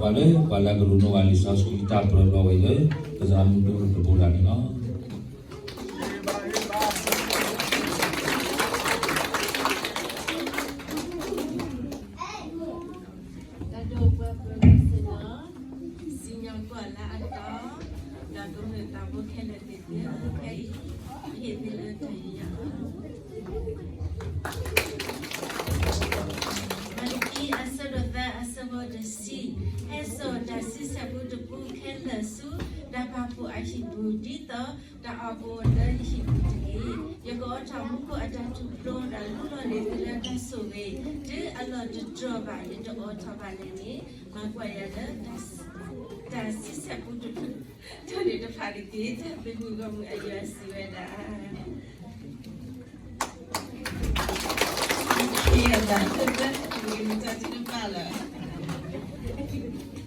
လၢပှၤလၢအကဒိးန့ၢ်ဘၣ်လံာ်စီဆှံတၢ်ပၢဘျီဝဲလၢ ကစၢ်မုၢ်တူၢ်တဘိဒၣ်န့ၣ်လီၤ. တၢ်ဒိၣ်ပှၤပၢၤကစၢ်ဒီး စံၣ်ညီၣ်ကွီၢ်လၢအတီၤ, ဒီးကမျၢၢ်သးဘိခဲလၢာ်သ့ၣ်သ့ၣ်ဧၢ, ခဲအံၤ ဟ့ၣ်သုလၢတၢ်ယူးယီၣ်လီၤ. မၤလကံအဆၢဒိၣ်သၢအဆၢဖိတဆံ, ဟဲစိာ်တၢ်ဆံဆဲၣ်ပူတပူခဲလၢာ်ဆူ တၢ်ပာ်ဖှိၣ်အဟံၣ်ပူၤ ဒ်သိးတၢ်အီၣ်ကအိၣ်လၢယဟံၣ်ပူၤတက့ၢ်. ယကအိးထီၣ်မူခိၣ်အတၢ်ထူၣ်ဖျိ ဒီးလူလီၤန့ၢ်သုလၢတၢ်ဆိၣ်ဂ့ၤ, တုၤအလီၢ်တတြီၢ်ဘၣ် ယတအိးထီၣ်ဘၣ်လဲၣ်န့ၣ်, မၤကွၢ်ယၤလၢ တၢ်ဆံဆဲၣ်ပူတပူ တၢ်န့ၣ်တဖၣ်တက့ၢ်. တၢ်သုးမုၢ်ဂီၢ်မုၢ်အယွၤစံးဝဲဒၣ်, ယသးတဘၣ်လၢၤ.